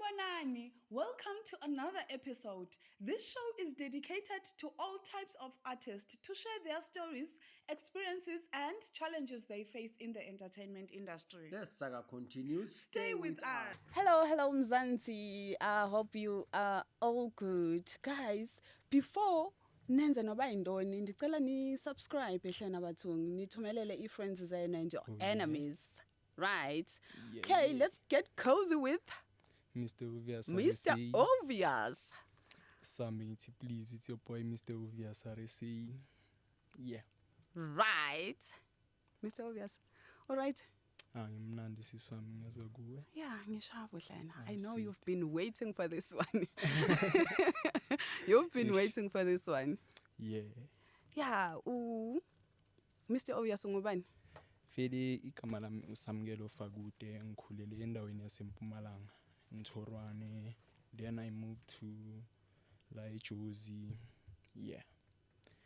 Sanibonani. Welcome to another episode. This show is dedicated to all types of artists to share their stories, experiences, and challenges they face in the entertainment industry. The saga continues. Stay with us. Hello, hello, Mzansi. I hope you are all good. Guys, before nenze noba yintoni, ndicela ni subscribe ehlena bathungu, nithumelele i-friends zenu and your enemies. Right? Yeah, Okay, yeah. let's get cozy with Mr. Obvious. Mr. RSA. Obvious. Summit, please. It's your boy, Mr. Obvious RSA. Yeah. Right. Mr. Obvious. All right. Ah, ngimnandi sisi wami ngezwa kuwe. Yeah, ngishabu hlena. Ah, I know sweet. you've been waiting for this one. You've been Ish. waiting for this one. Yeah. Yeah, Mr. Obvious ungubani? Vele igama lami uSamkelo Fakude, ngikhulele endaweni yaseMpumalanga, eNthorwane. Then I moved to la eJozi. Yeah.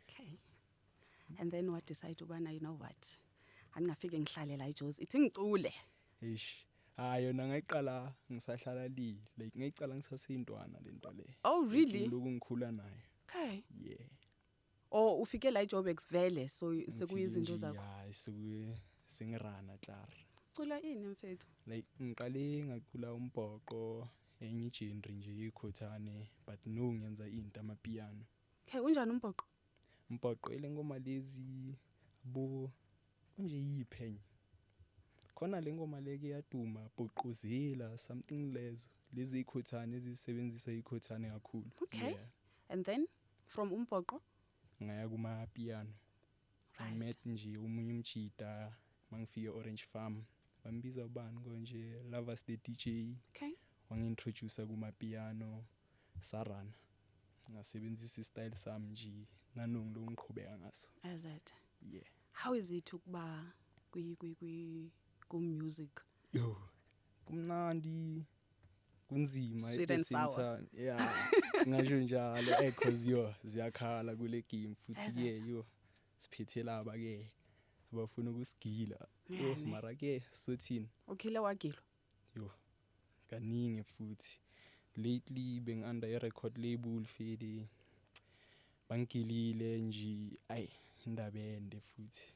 Okay. And then what decide ubana, you know what? Angingafike ngihlale la eJozi. Ithi ngicule. Eish. Hayi yona ngayiqala ngisahlala li, like ngayiqala ngisaseyintwana lento le. Oh, really? Lokhu ngikhula nayo. Okay. Yeah. Oh, ufike la eJoburg vele, so sekuyizinto Ngifike nje, zakho. Hayi sekuye sengirana klar. Cula ini mfethu? Like ngiqale ngacula umbhoqo, enye igenre nje yikhothane, but no ngenza into amapiano. Okay, unjani umbhoqo? Umbhoqo ile ngoma lezi bo nje yiphenye. Khona le ngoma leke yaduma bhoqozela something lezo lezi ikhothane ezisebenzisa ikhothane kakhulu. Okay. Yeah. And then from umbhoqo? Ngaya kuma piano. I Right. met nje omunye umjida mangifike Orange Farm. Bambiza ubani konje Lovers the DJ. Okay. Wangintroduce kuma piano sarana. Ngasebenzisa istyle sami nje nanongi lo ngiqhubeka ngaso. As it. Yeah. How is it ukuba kwi kwi kwi ku music? Yo. Kumnandi kunzima at Sweet the and same sour. time. Yeah. Singasho njalo cause yo ziyakhala kule game futhi As ke it. yo siphethe laba ke abafuna ukusigila. Yeah, Yo ne. mara ke sothini Ukhile wagilwa. yo kaningi futhi lately beng under a record label fede bangilile nje ay indaba ende futhi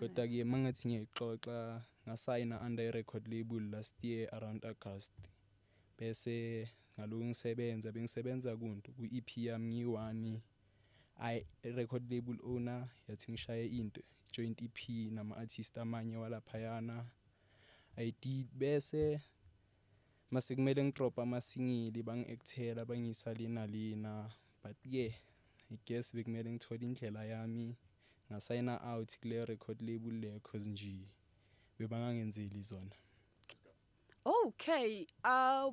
kodwa ke mangathi ngiyayixoxa ngasayina under a record label last year around August bese ngaloku ngisebenza bengisebenza kunto ku EP yami ngiyi-1 ay record label owner yathi ngishaye into joint EP nama artist amanye walaphayana I did bese mase kumele ngidrop amasingili bangi-actela bangisa lena lena but yeah I guess bekumele ngithole indlela yami ngasayina out kule record label le cause nje bebangangenzeli zona. Okay,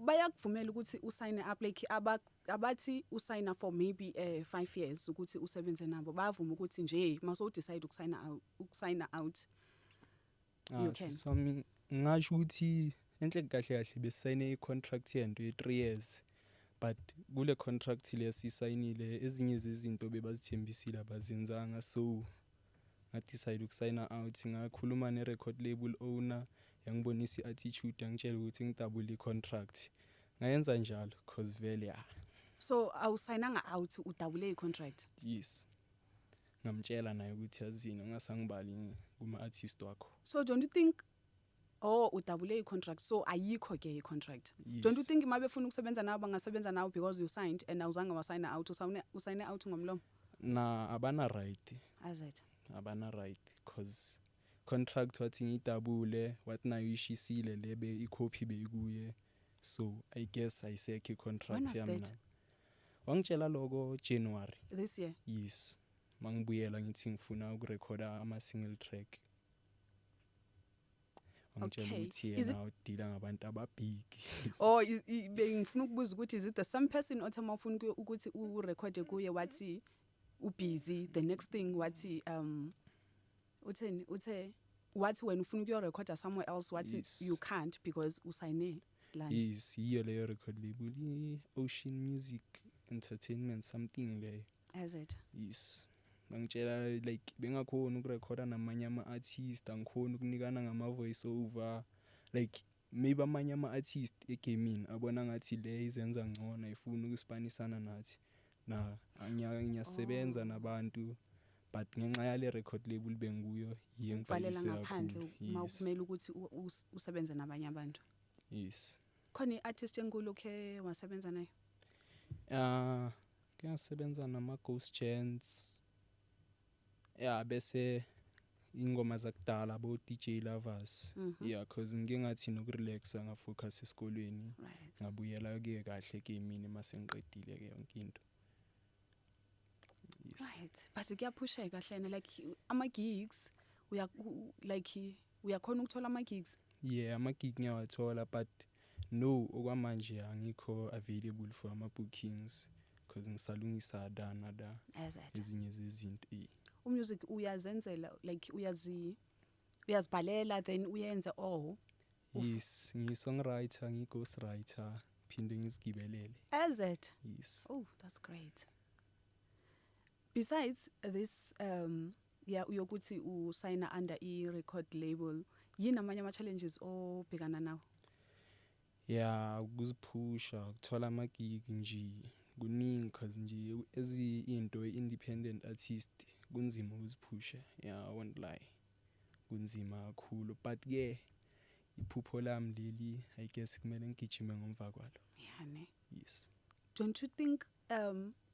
bayakuvumela ukuthi usayine up like abathi usayina for maybe 5 years ukuthi usebenze nabo. Bayavuma ukuthi nje mase decide ukusayina out, ukusayina out. You Ah, can. sisi wami ngasho ukuthi enhle kahle kahle besayine i-contract yento ye-3 years but kule contract le sisayinile ezinye zezinto bebazithembisile abazenzanga so ngadecide ukusayina out ngakhuluma ne-record label owner yangibonisa i-attitude yangitshela ukuthi ngidabule i-contract ngayenza njalo cause vele ya So awusayinanga out udabule i-contract. yes ngamtshela naye ukuthi yazini ungasangibali kuma-artist wakho. So don't you think oh udabule i-contract so ayikho ke i-contract. Yes. Don't you think mabefuna ukusebenza nawe bangasebenza nawe because you signed and awuzange wasayina out usayine out ngomlomo? Na abana right. As it. Abana right cause contract wathi ngidabule wathi nayo ishisile lebe icopy beyikuye so I guess ayisekho When i-contract was yami that? nayo. Wangitshela loko January. This year. Yes. Mangibuyela ngithi ngifuna ukurekhoda ama single track. Wangitshela Okay. ukuthi Is it- yena udila ngabantu ababig. Oh bengifuna ukubuza ukuthi is it the same person othe mawufuna ukuthi urekhode kuye wathi ubusy the next thing wathi utheni uthe wathi wena ufuna ukuyorekhoda somewhere else wathi Yes. you can't because usayine lana. Yes, yiyo leyo record label i-Ocean Music Entertainment something leyo. As it. Yes. Bangitshela like bengakhona ukurekhoda namanye ama-artist angikhona ukunikana ngama-voice over like Maybe amanye ama-artist egamini abona ngathi le izenza ngcono, ayifuni ukusipanisana nathi. Na ngiyasebenza nabantu, but ngenxa yale record label benguyo yiye Uvalela ngibhayizise ngaphandle kakhulu. uma Yes. kumele ukuthi usebenze nabanye abantu. Yes. Khona i-artist enkulu okhe wasebenza nayo? Ngiyasebenza nama-Ghost Gents, ya, bese ingoma zakudala bo DJ Lovers. Yeah, cause ngike ngathi nokurelaxa, ngafocus esikolweni, ngabuyela ke kahle egamini mase ngiqedile ke yonke into. Yes. Right, but kuyaphusheka hlene, like ama-gigs uya like uyakhona ukuthola ama-gigs? Yeah, ama-gig ngiyawathola, but no, okwamanje angikho available for ama-bookings cause ngisalungisa da nada As it ezinye zezinto. Umusic uyazenzela, like uyazibhalela then uyenze all? Yes, ngiyi-songwriter, ngiyi-ghost writer, phinde ngizigibelele. As it Yes. Oh, that's great. Besides this, yeah, uyokuthi usayina under i-record label, yini amanye ama-challenges obhekana nawo? Yeah, ukuziphusha, ukuthola ama-gig nje kuningi, cause nje ezi into i-independent artist kunzima ukuziphusha. Yeah, I won't lie, kunzima kakhulu, but ke iphupho lami leli, I guess kumele ngigijime ngomva kwalo. Yeah, ne? Yes. Don't you think,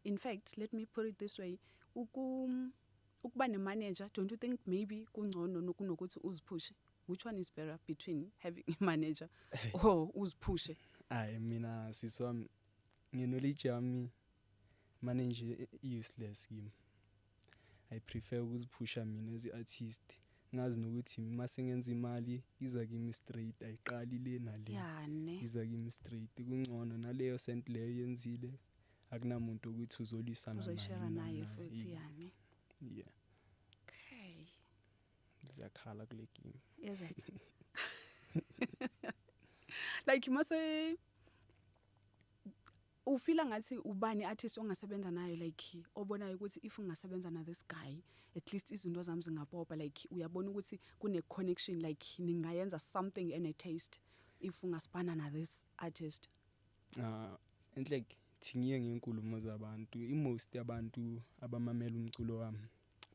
in fact, let me put it this way, ukuba ne-manager, don't you think maybe kungcono kunokuthi uziphushe? Which one is better between having a manager or uziphushe? Hayi, mina sisi wami, nge-knowledge yami, manager i-useless kimi. I prefer ukuziphusha mina as i-artist, ngazi nokuthi mase ngenza imali iza kimi straight, ayiqali le nale. Yeah, ne? Iza kimi straight, kungcono naleyo cent leyo yenzile, akunamuntu ukuthi uzolwisana Uzoyishare naye naye. futhi, ya, ne? Yeah. Okay. Ziyakhala kule game. Is it? Like mase ufila ngathi ubani artist ongasebenza nayo, like obonayo ukuthi if ungasebenza na this guy, at least izinto zami zingapopa, like uyabona ukuthi kune connection, like ningayenza something and a taste if ungasipana na this artist? Enhle thingiye ngenkulumo zabantu, i-most yabantu abamamela umculo wami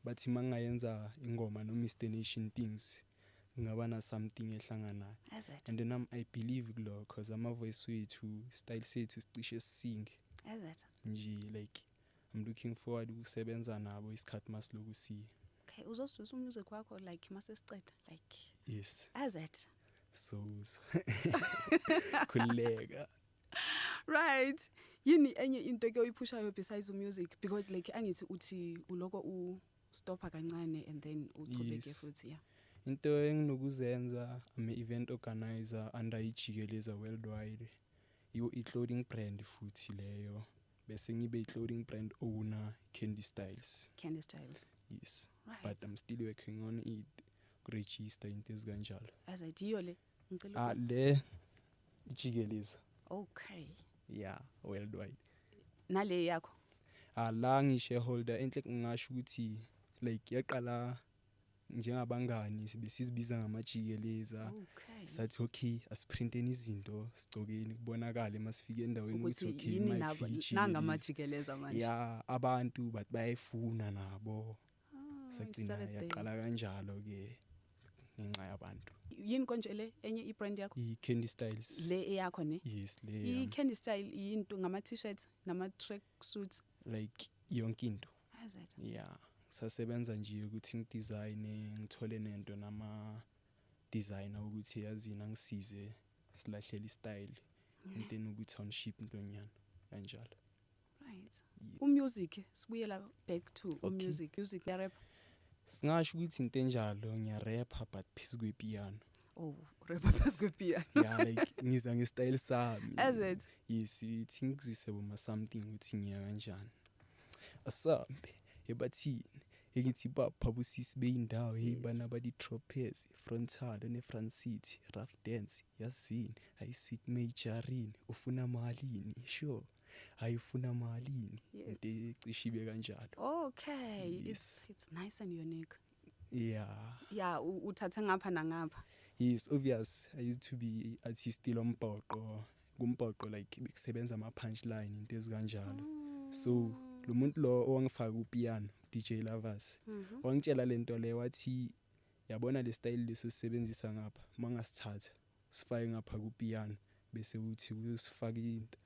bathi mangayenza ingoma no Mr Nation Things ngaba na something ehlanganayo. Is it? And then I believe kulokho, cause ama voice wethu, style sethu sicishe sisinge Is it? nje, like I'm looking forward ukusebenza nabo isikhathi masiloku siye. Okay, uzosizwa umusic wakho like mase siceda, like? Yes. Is it? So khuleka. Right, yini enye into eke oyiphushayo besides music? Because like angithi uthi uloko u stopha kancane and then uchubeke Yes. futhi, yeah. Into enginokuzenza, I'm event organizer under ijikeleza worldwide, iyo i-clothing brand futhi leyo, bese ngibe i-clothing brand owner, Candy Styles. Candy Styles. Yes. Right. But I'm still working on it, register into ezikanjalo. As ideal le ngicela Ah, le ijikeleza. Okay. Yeah, worldwide. Nale yakho? Ah, la ngi-shareholder enhle, ngingasho ukuthi like yaqala njengabangani, sibe sizibiza ngamajikeleza. Sathi okay, asiprinteni izinto, sigcokeni, kubonakale masifike endaweni ukuthi ukuthi okay, yini might nabo feel jikeleza. nangamajikeleza manje. Ya, abantu bathi bayayifuna nabo. Ah, Sagcina started there. yaqala kanjalo ke ngenxa yabantu. Yini konje le enye i-brand yakho? I-Candy Styles. Le eyakho, ne? Yes, le yami. I-Candy Style yinto ngama-t-shirts nama-track suits? Like yonke into. Is it? Yeah, sasebenza nje ukuthi ngidesign, ngithole nento nama designer ukuthi yazini angisize silahlele istyle into enoku township intonyana kanjalo. Right. Yeah. Umusic, sibuyela back to Okay. umusic, music ya-rap. Singasho ukuthi into enjalo, ngiyarapha but phezu kwepiano. Oh, rapper phezu kwepiano. Yeah, like ngiza ngestyle sami. Is it? Yes, ithi ngikuzwise boma something ukuthi ngiya kanjani. Asambe ebathini engithi bapha busisi beyindawo, hey. Yes. Bana ba di-tropez frontal ne-front city rough dance, yazini ayi-sweet majorini, ufuna malini, sure, hayi, ufuna malini. Yes. Into ecishe ibe kanjalo. Okay. Yes. It's nice and unique. Yeah. Yeah, uthathe ngapha nangapha. Yes, obvious, I used to be artist lombhoqo, kumbhoqo like bekusebenza ama punchline, into ezikanjalo. So lo muntu lo owangifaka upiano, DJ Lovers, wangitshela lento le, wathi yabona le style lesosebenzisa ngapha, mangasithatha sifake ngapha kupiano bese uthi usifake into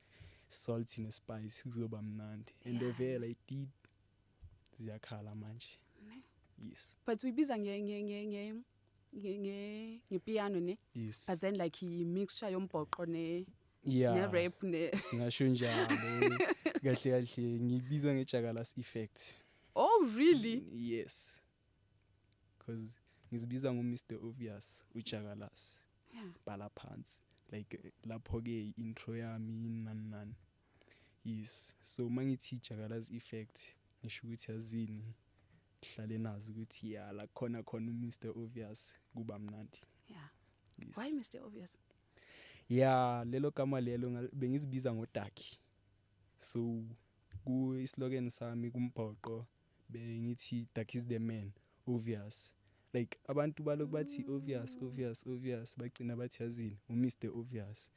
salt ne spice, kuzoba mnandi. And vele I did, ziyakhala manje. Yes. But uyibiza nge nge nge nge nge nge ngepiano, ne? Yes. But then like i mixture yombhoqo ne Yeah. ne rap ne. Singasho njalo. Kahle kahle ngibiza ngeJakalas effect. Oh really? Yes, cause ngizibiza ngo Mr Obvious uJakalas. Bhala phansi like lapho ke intro yami nani nani. Yes, so mangithi Jakalas effect ngisho ukuthi yazini hlale nazi ukuthi ya la khona khona uMr Obvious kuba mnandi. Yes. Why Mr Obvious? Yeah, lelo gama lelo bengizibiza ngoDaki. So ku islogan sami kumbhoqo bengithi Duck is the man, obvious. Like abantu balokhu bathi obvious, obvious, obvious, bagcina bathi yazini uMr Obvious.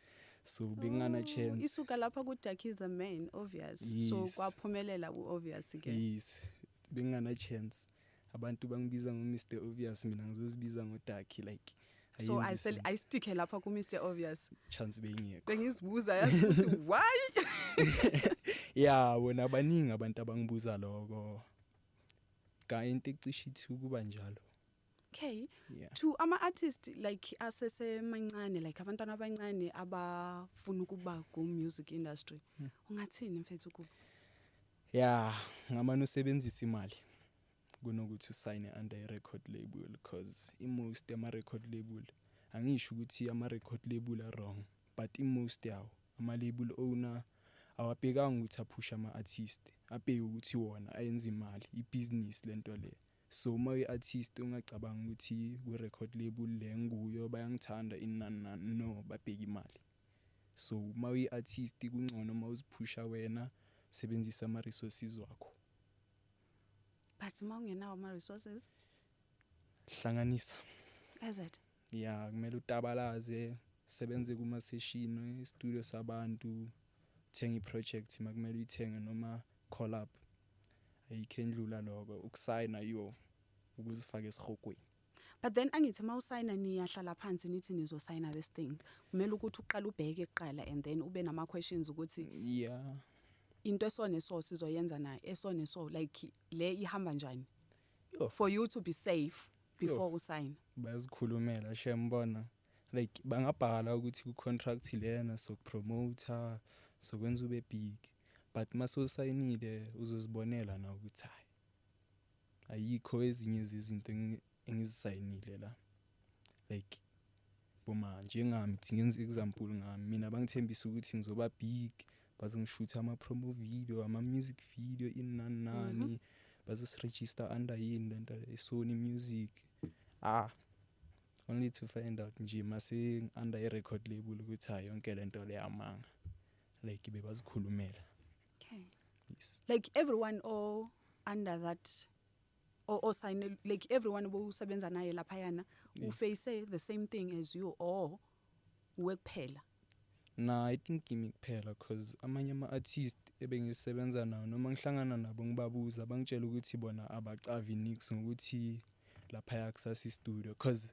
So bengana chance. Isuka lapha ku Duck is the man, obvious. Yes. So kwaphumelela u obvious ke. Yes. Bengana chance. Abantu bangibiza ngo Mr Obvious, mina ngizozibiza ngoDucky like. So I sell I stick lapha ku Mr Obvious. Chance bengekho. Bengizibuza yazi ukuthi why? Yeah, wona baningi abantu abangibuza lokho. Ka into ecishe ithi ukuba njalo. Okay. Yeah. To ama artists like asesemancane, like abantwana abancane abafuna ukuba ku music industry. Ungathini mfethu kubo? Yeah, ngamane usebenzisa imali kunokuthi usayine under i record label, because i most ama record label, angisho ukuthi ama record label are wrong, but i most yawo ama label owner awabhekanga ukuthi aphusha ama artist, abheke ukuthi wona ayenza imali, ibusiness lento le. So uma uyi-artist ungacabanga ukuthi ku-record label le nguyo bayangithanda inani nani, no, babheka imali. So uma uyi-artist kungcono uma uziphusha wena, sebenzisa ama-resources wakho. But uma ungenawo ama-resources? Hlanganisa. Is it? Yeah, kumele utabalaze, sebenze kuma-session, studio sabantu, thenga i-project makumele uyithenge noma call up. Ayikho endlula lokho, ukusayina yo ukuzifaka esihogweni. But then angithi mawusayina niyahlala phansi nithi nizosayina this thing. Kumele ukuthi uqale ubheke kuqala and then ube nama questions ukuthi into eso neso sizoyenza na eso neso, like le ihamba njani? Yo. For you to be safe before you sign. Bayazikhulumela shembona. Like bangabhala ukuthi ku contract lena sokupromoter, sokwenza ube big, but masosayinile uzozibonela na ukuthi hayi ayikho ezinye izinto engizisayinile la. Like boma njengami ngenza example ngami, mina bangithembisa ukuthi ngizoba big, bazongishutha ama promo video, ama music video inani nani, bazosiregister under yini lento Sony Music. Only to find out nje mase under i record label ukuthi hayi yonke lento le amanga. Like bebazikhulumela. Okay. Yes. Like everyone or under that or sign, like everyone osebenza naye laphayana uface the same thing as you or wekuphela? Na, I think kimi kuphela, cause amanye ama artists ebengisebenza nawo noma ngihlangana nabo ngibabuza bangitshela ukuthi bona abacavi nix ngokuthi laphaya kusasi studio, cause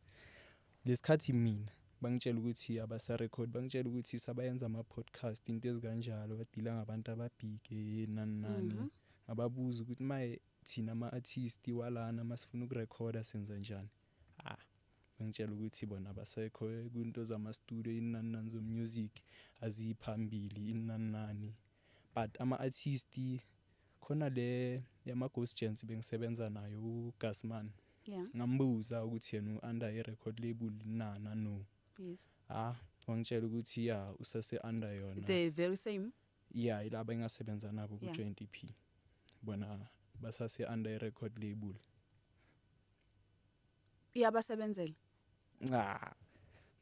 lesikhathi mina bangitshela ukuthi abasa record, bangitshela ukuthi sabayenza ama podcast into ezikanjalo, badila ngabantu ababhike nani nani. Ababuza ukuthi maye thina ama artists walana masifuna ukurecorda senza njani. Bangitshela ukuthi bona abasekho kwinto zama studio inani nani zo music aziphambili inani nani, but ama artists khona le yama Ghost Gents bengisebenza nayo uGasman. Ngambuza ukuthi yena under i record label na na no. Yes. Wangitshela ukuthi yeah usase under yona. The very same. Yeah, ilaba engasebenza nabo ku Joint EP. Bona basase under i record label. Iyabasebenzela.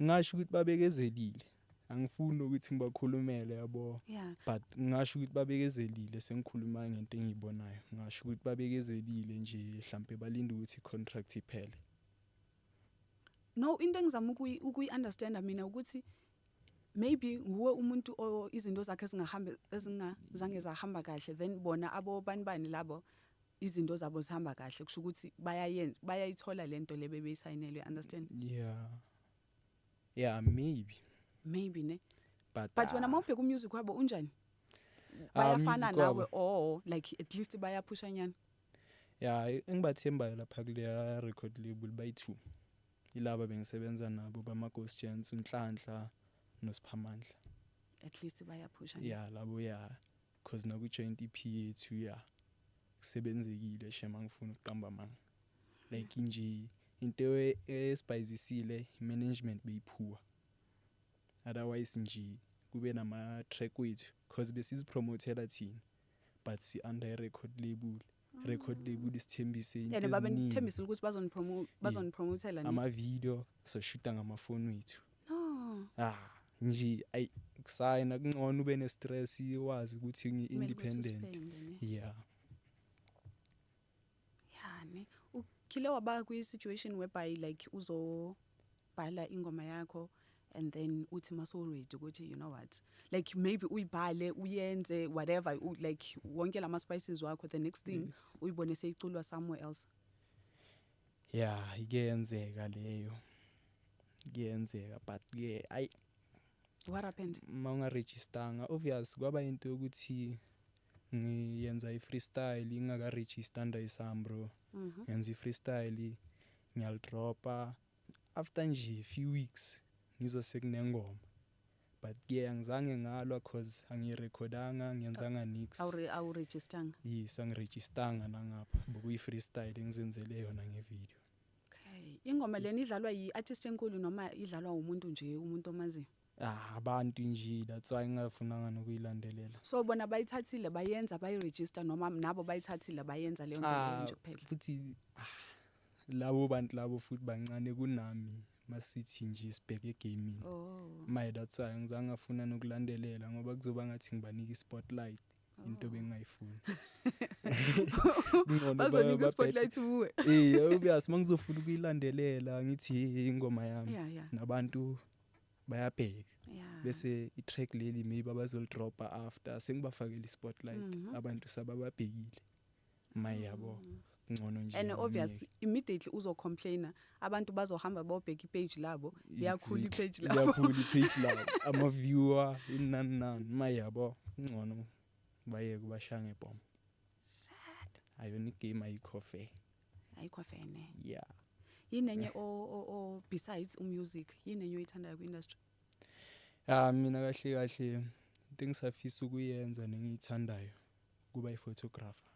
Ngasho ukuthi babekezelile. Angifuni ukuthi ngibakhulumele yabo. But ngasho ukuthi babekezelile, sengikhuluma ngento engiyibonayo. Ngasho ukuthi babekezelile nje, mhlambe balinde ukuthi contract iphele. No, into engizama ukuyi-understanda mina ukuthi maybe nguwe umuntu o izinto zakhe ezingahambe, ezingazange zahamba kahle, then bona abo bani bani labo izinto zabo zihamba kahle, kusho ukuthi bayayenza, bayayithola lento le bebeyisayinelwe, understand? Yeah, maybe. Maybe, ne? But But wena mawubheka umusic wabo unjani? Ah, Bayafana music nawe wabo. Or like at least bayaphushanyana? Yeah, engibathembayo lapha kuleya record label bayi-two, ilaba bengisebenza nabo bama-Ghost Gents, uNhlanhla noSiphamandla. At least bayaphusha, ne? Yeah, labo, yeah, cause naku-joint EP yethu, yeah, kusebenzekile shame, angifuni ukuqamba amanga. Like nje into esibhayizisile, i-management beyi-poor. Otherwise nje kube nama-track wethu, cause besizipromotela thina, but si-under i-record label. Record label isithembise into And eziningi. Babenithembisile ukuthi bazonipromotela, ne? Ama-video soshuta ngamafoni wethu. No. Ah, nje ayi, kusayina kungcono ube ne-stress, wazi ukuthi Kumele ukuthi ngi-independent. uspende, ne? Yeah. Ya, ne, ukhile waba kwi-situation whereby like uzobhala ingoma yakho and then uthi maso-ready ukuthi, you know what, like maybe uyibhale, uyenze whatever, like wonke lama spices wakho, the next thing uyibone seyiculwa somewhere else? Yeah, ikuyenzeka leyo, kuyenzeka, but ke ayi. What happened? Uma ungarejistanga, obvious, kwaba into yokuthi ngiyenza i-freestyle ngingaka-register under iSAMRO. Ngenza i-freestyle, ngiyalidropa, after nje few weeks ngizwa sekunengoma, but ke angizange ngalwa cause angiyirekhodanga, ngiyenzanga nix. Awurejistanga? Yes, angirejistanga nangapha, bokuyi-freestyle engizenzele yona ngevideo. Okay, ingoma lena idlalwa yi-artist enkulu noma idlalwa umuntu nje, umuntu omaziyo? Ah, abantu nje, that's why ngingafunanga nokuyilandelela. So bona bayithathile, bayenza, bayirejista, noma nabo bayithathile, bayenza leyo nto leyo Ah, nje kuphela? Futhi ah, labo bantu labo futhi bancane kunami, masithi nje sibheke egamini. Oh. Maye, that's why ngizange ngafuna nokulandelela, ngoba kuzoba ngathi ngibanika i-spotlight, into bengingayifuni. Kungcono Bazonika i-spotlight uwe. Eh, obvious, mangizofuna ukuyilandelela ngithi, "Hey, ingoma yami," nabantu bayabheka, bese i-track leli maybe abazolidropa after sengibafakele i-spotlight, abantu sabababhekile, maye yabo, ngcono nje And obvious, ngiyeke. Immediately uzocomplaina, abantu bazohamba bawubheka ipage labo, liyakhula ipage labo. Liyakhula ipage labo, ama-viewer, inani nani, maye yabo, ngcono bayeke, bashaya ngebhomo. Ayona igame ayikho fair. Ayikho fair, ne? Yeah. Yini enye o besides umusic, yini enye oyithandayo kwi-industry? Ah, mina kahle kahle into engisafisa ukuyenza nengiyithandayo kuba i-photographer.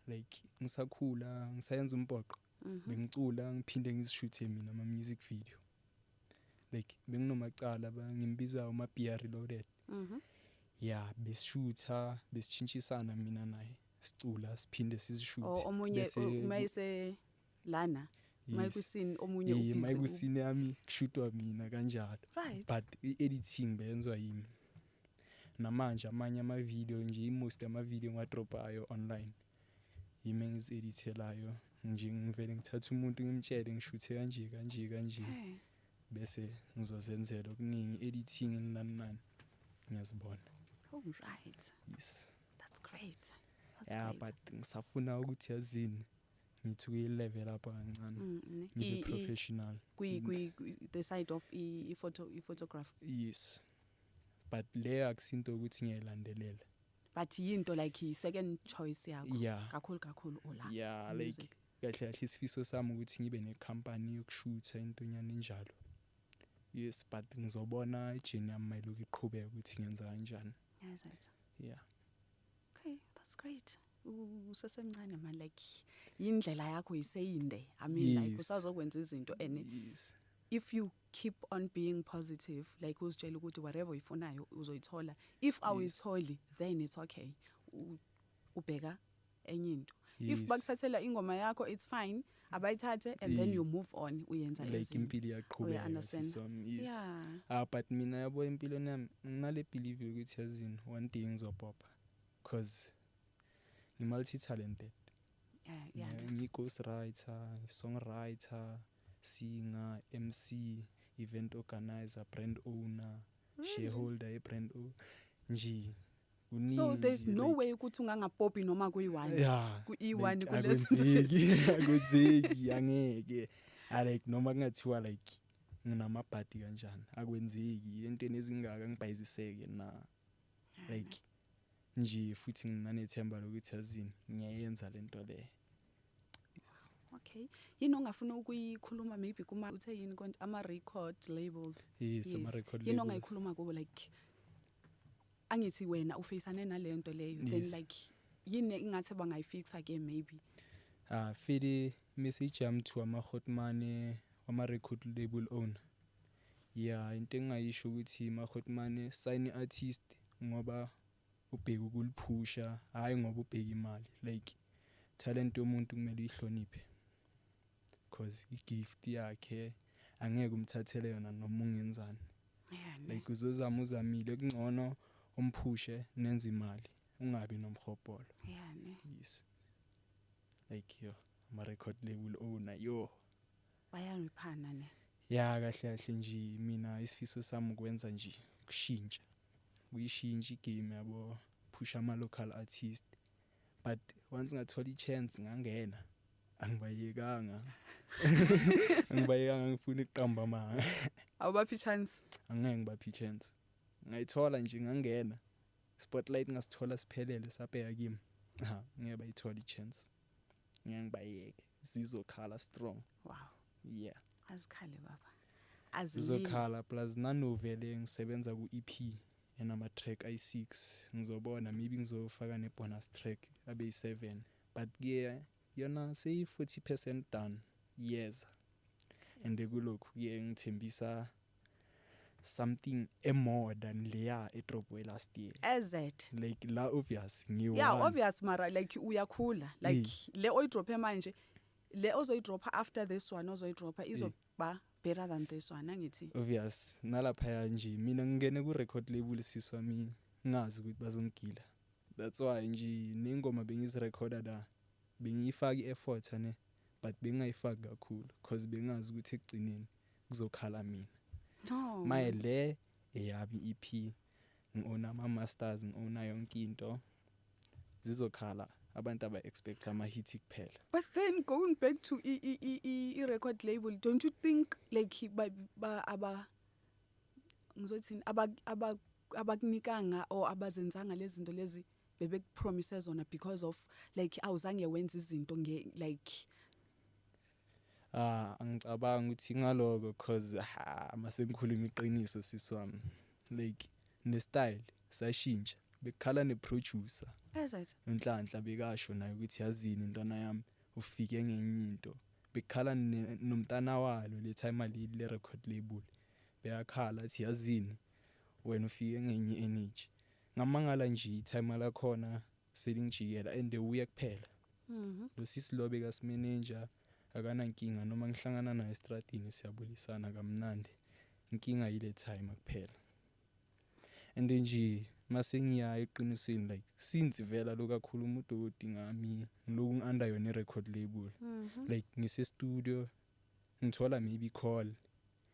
Like ngisakhula ngisayenza umbhoqo, bengicula ngiphinde ngizishuthe mina ama-music video. Like benginomacala, ngimbiza uma-beer reloaded. Yeah, besishutha, besitshintshisana mina naye, sicula siphinde sizishuthe. O omunye Bese mayise lana mayikwisini omunye ubusy. Mayikusini yami kushutwa mina kanjalo. But i-editing beyenzwa yimi. Namanje amanye ama-video nje, i-most ama-video ngiwadropayo online yimi engizi-edithelayo nje, ngivele ngithathe umuntu ngimtshele ngishuthe kanje kanje kanje, bese ngizozenzela okuningi, i-editing nani nani, ngiyazibona. All right. Yes. That's great. That's Yeah, great. but ngisafuna ukuthi, yazini, ngithi ukuyi-level up kancane, Ne? ngibe professional. Kwi the side of i-photo, i-photograph. Yes, but leyo akusinto ukuthi ngiyayilandelela. But yinto like i-second choice yakho. Yeah. Kakhulu kakhulu ola. Yeah, like Music. kahle kahle isifiso sami ukuthi ngibe nekhampani yokushutha, intonyana enjalo. Yes, but ngizobona ijourney yami mayilokhu iqhubeka ukuthi ngenza kanjani. Yeah, right. Yeah. Okay, that's great. Usesemncane man, like indlela yakho iseyinde. I mean, like usazokwenza izinto and if you keep on being positive, like uzitshela ukuthi whatever uyifunayo uzoyithola. If awuyitholi, then it's okay. Ubheka enye into. If bakuthathela ingoma yakho, it's fine. Abayithathe and then you move on, uyenza Like ezinye. impilo iyaqhubeka, Understand. siswami, yes. Ah, but mina yabo, empilweni yami nginale belief yokuthi, yazini, one day ngizopopha cause ngi-multi talented. Yeah. Ngiyi-ghost writer, songwriter. Singer, MC, event organizer, brand owner, Really? shareholder ye-brand owner nje. So there's Kuningi, no like, way ukuthi ungangapopi noma kuyi-one yeah, ku-E1 like, kulezi. akwenzeki, akwenzeki, angeke. Like noma kungathiwa like nginamabhadi kanjani, akwenzeki entweni ezingaka ngibhayiziseke na, like nje futhi nginanethemba lokuthi yazini ngiyayenza lento le. Okay, yini ongafuna ukuyikhuluma maybe kuma, uthe yini konje, ama-record labels? Yes, ama-record Yini labels. ongayikhuluma kubo? Like angithi wena ufeyisane naleyo nto leyo, then like yini ingathi bangayifixa ke maybe? Ah, fele message yami to ama-hotmane wama-record label owner, yeah, into engingayisho ukuthi ma-hotmane, sign artist ngoba ubheke ukuliphusha, hhayi ngoba ubheke imali. Like talent yomuntu kumele uyihloniphe, cause i-gift yakhe angeke umthathele yona noma ungenzani. Yeah, ne. Like uzozama, uzamile, kungcono umphushe nenze imali, ungabi nomhobholo. Yeah, ne. Yes, like yo, ama-record label owner, yo. Bayaniphana ne? Ya, kahle kahle nje mina isifiso sami ukwenza nje kushintsha, kuyishintsha igame yabo, push ama-local artist, but once ngathola i-chance ngangena, angibayekanga, angibayekanga, ngifuna ukuqamba amanga. Awubaphi chance? Angeke ngibaphe i-chance. Ngayithola nje ngangena spotlight, ngasithola siphelele, sabheka kimi, ha, ngeke bayithola i-chance, ngeke ngibayeke, zizokhala strong. Wow. Yeah. Azikhale baba, azilile. Zizokhala. Plus nanovele ngisebenza ku-EP enama-track ayi-6, ngizobona maybe ngizofaka ne-bonus track abe yi-7, but ke yona seyi-40% done, iyeza. And kulokhu kuye ngithembisa something more than leya edropwe last year. As it Like la obvious ngiyi Yeah, obvious, mara like uyakhula, like le oyidrophe manje, le ozoyidropha after this one ozoyidropha izoba better than this one, angithi? Obvious, nalaphaya nje mina ngingene ku-record label, sisi wami, ngazi ukuthi bazongigila. That's why nje nengoma bengizirekhoda la, bengiyifaka i-effort ane, but bengingayifaki kakhulu cause bengazi ukuthi ekugcineni kuzokhala mina. No. Maye le eyami i-EP, ngi-owna ama-masters, ngi-owna yonke into, zizokhala. Abantu aba-expect ama-hit kuphela. But then going back to i-record label, don't you think like ba aba, ngizothini, aba abakunikanga or abazenzanga lezi zinto lezi bebekupromise zona because of like awuzange wenze izinto nge like? Ah, angicabanga ukuthi ngaloko, cause ha, mase ngikhuluma iqiniso, sisi wami, like ne-style sashintsha, bekukhala ne-producer. Is it? Unhlanhla bekasho naye ukuthi yazini intwana yami, ufike ngenye into. Bekukhala nomntana walo le time leli le record label, beyakhala athi yazini wena ufike ngenye energy. Ngamangala nje i-time lakhona selingijikela, and uye kuphela. Lo sisi lo bekasi-manager akanankinga, noma ngihlangana naye estradini siyabulisana kamnandi. Inkinga yile time kuphela. And nje mase ngiya eqinisweni, like since vela lokakhuluma udoti ngami, ngiloku ngi-under yona i-record label, like ngise studio ngithola maybe call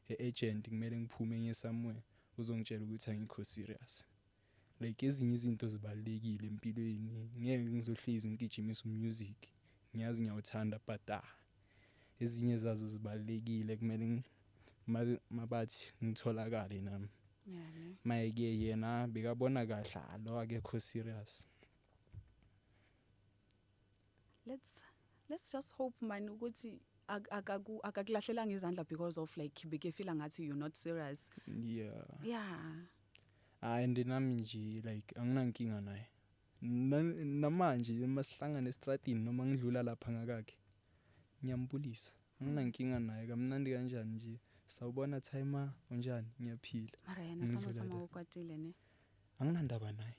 e-agent, kumele ngiphume ngiye somewhere, uzongitshela ukuthi angikho serious. Like ezinye izinto zibalulekile empilweni, ngeke ngizohlezi ngigijimisa umusic, ngiyazi ngiyawuthanda, but ah, ezinye zazo zibalulekile, kumele mabathi ngitholakale nami. Yeah, ne. Maye ke yena bekabona kahle, ah, lo akekho serious. Let's just hope man ukuthi akakulahlelanga izandla because of like bekefila ngathi you're not serious. Yeah. Yeah. Ah, and nami nje like anginankinga naye. Namanje masihlangana estradini noma ngidlula lapha ngakakhe, ngiyambulisa, anginankinga naye, kamnandi kanjani nje, sawubona timer, unjani, ngiyaphila. Mara yena sama Ngidlula sama la. Ukwatile ne? Anginandaba naye,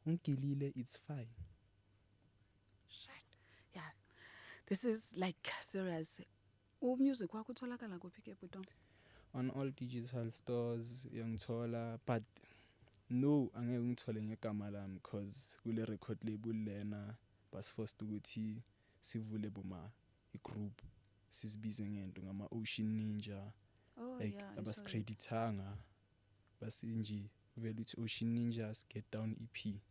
ungigilile, it's fine. Shit. Yeah, this is like serious. Umusic wakho utholakala kuphi ke, bhuti? On all digital stores uyangithola, but no, angeke ngithole ngegama lami cause kule record label lena basiforced ukuthi sivule boma igroup. Sizibize ngento ngama-Ocean Ninja. Oh, Like, yeah, I saw it. abasicreditanga, basinje vele uthi Ocean Ninjas Get Down EP,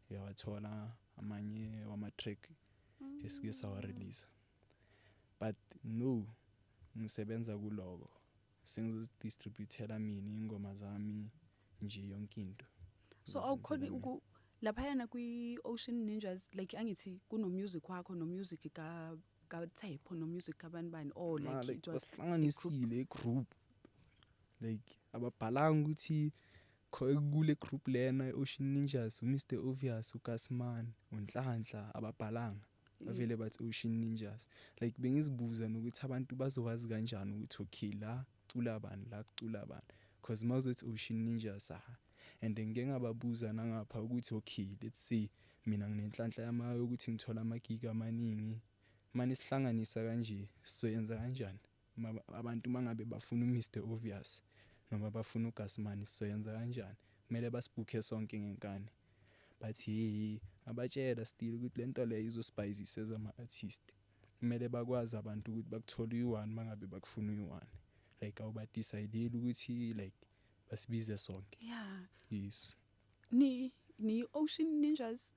uyawathola amanye wama-track esike sawa-release. But no, ngisebenza kuloko, sengizozidistributela mina iy'ngoma zami nje, yonke into. So Ngizozenzela awukhoni mina. uku laphayana kwi-Ocean Ninjas, like angithi kuno-music wakho, no-music kaThepho, no-music kabani bani, or Ma, like like it was a group? basihlanganisile i-group, like ababhalanga ukuthi kule group lena i-Ocean Ninjas uMr Obvious, uGasman, uNhlanhla, ababhalanga. Bavele bathi Ocean Ninjas. Like bengizibuza nokuthi abantu bazowazi kanjani ukuthi okay, la cula bani, la kucula bani, cause mawuzothi Ocean Ninjas, ah, and ngike ngababuza nangapha ukuthi okay, let's say mina nginenhlanhla yama yokuthi ngithola amagigi amaningi, manje sihlanganisa kanje sizoyenza kanjani? Abantu mangabe bafuna uMr Obvious noma bafuna uGasman, sizoyenza kanjani? Kumele basibhukhe sonke ngenkani. Bathi hey, abatshela still ukuthi lento leyo izosibhayizisa as ama-artist, kumele bakwazi abantu ukuthi bakuthola uyi-one mangabe bakufuna uyi-one, like awubadicideli ukuthi like basibize sonke. Yes. Ni Ocean Ninjas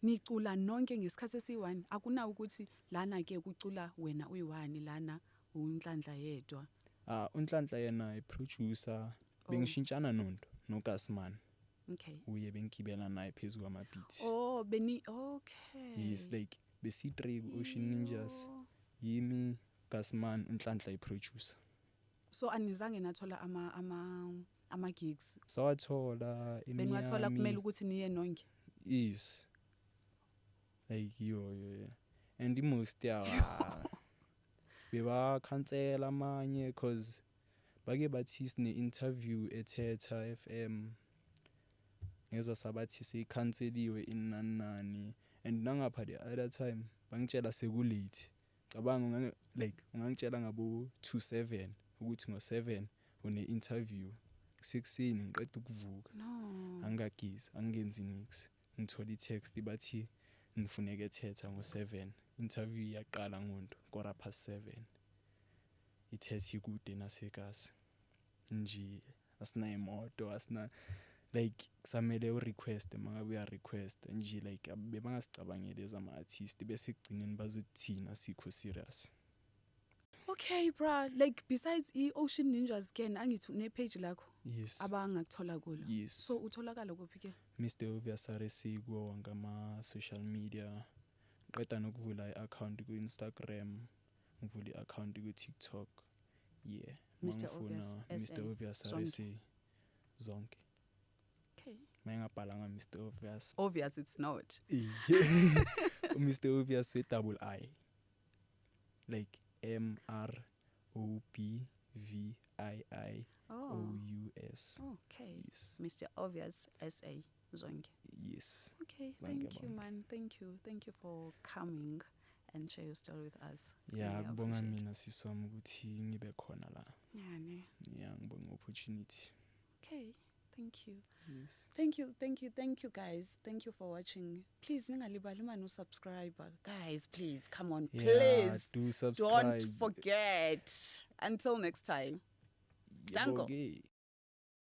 nicula nonke ngesikhathi esiyi-one? Akunawo ukuthi lana ke kucula wena uyi-one, lana uNhlanhla yedwa? Ah, uNhlanhla yena i-producer. Bengishintshana nonto noGasman. Uye bengigibela naye phezu kwama-beat. Oh, beni, okay. Yes, like besi-three ku-Ocean Ninjas. Yo. Yimi, Gasman, uNhlanhla i-producer. So anizange nathola ama gigs? Sawathola. Beniwathola, eMiami. kumele ukuthi niye nonke? Yes, like yo, and i-most yawo bebakhansela amanye, cause bake bathi sine-interview eThetha FM, ngezwa sabathi seyikhanseliwe inani nani, and nangapha the other time bangitshela sekulate. Cabanga, like ungangitshela ngabo 27 ukuthi ngo-7 une-interview, kusekuseni ngiqeda ukuvuka. No. Angikagezi, angingenzi nix, ngithola i-text bathi ngifuneka eThetha ngo-7, interview iyaqala ngonto 7:15. IThetha ikude nasekasi nje, asinayo asina, like kusamele urequest, mangabe uya-request nje, like bebangasicabangeli ezama-artist, bese ekugcineni bazothi thina asikho serious. Okay bra, like besides i-Ocean Ninjas ke, angithi une-page lakho Yes. abangakuthola kulo? Yes. So utholakala kuphi ke? Mr Obvious RC kuwo wonke ama-social media. Ngiqeda nokuvula i-account ku-Instagram, ngivula i-account ku-TikTok, yeah. Mr. Obvious Mangifuna SA, Mr Obvious zonke. RC zonke. Okay. Mayengabhalanga Mr Obvious. Obvious it's not. Mr Obvious with double I, like M R O B V I I Oh. O U S. Okay. Yes. Mr Obvious SA zonke. Yes. Okay, Zonke thank you bonke. man. Thank you. Thank you for coming and share your story with us. Yeah, Really kubonga appreciate. mina sisi wami ukuthi ngibe khona la. Yeah, ne. Yeah, ngibonga opportunity. Okay. Thank you. Yes. Thank you, thank you, thank you guys. Thank you for watching. Please ningalibali man subscribe. Guys, please come on, Yeah, please. do subscribe. Don't forget. Until next time. Danko. Yebo-ke.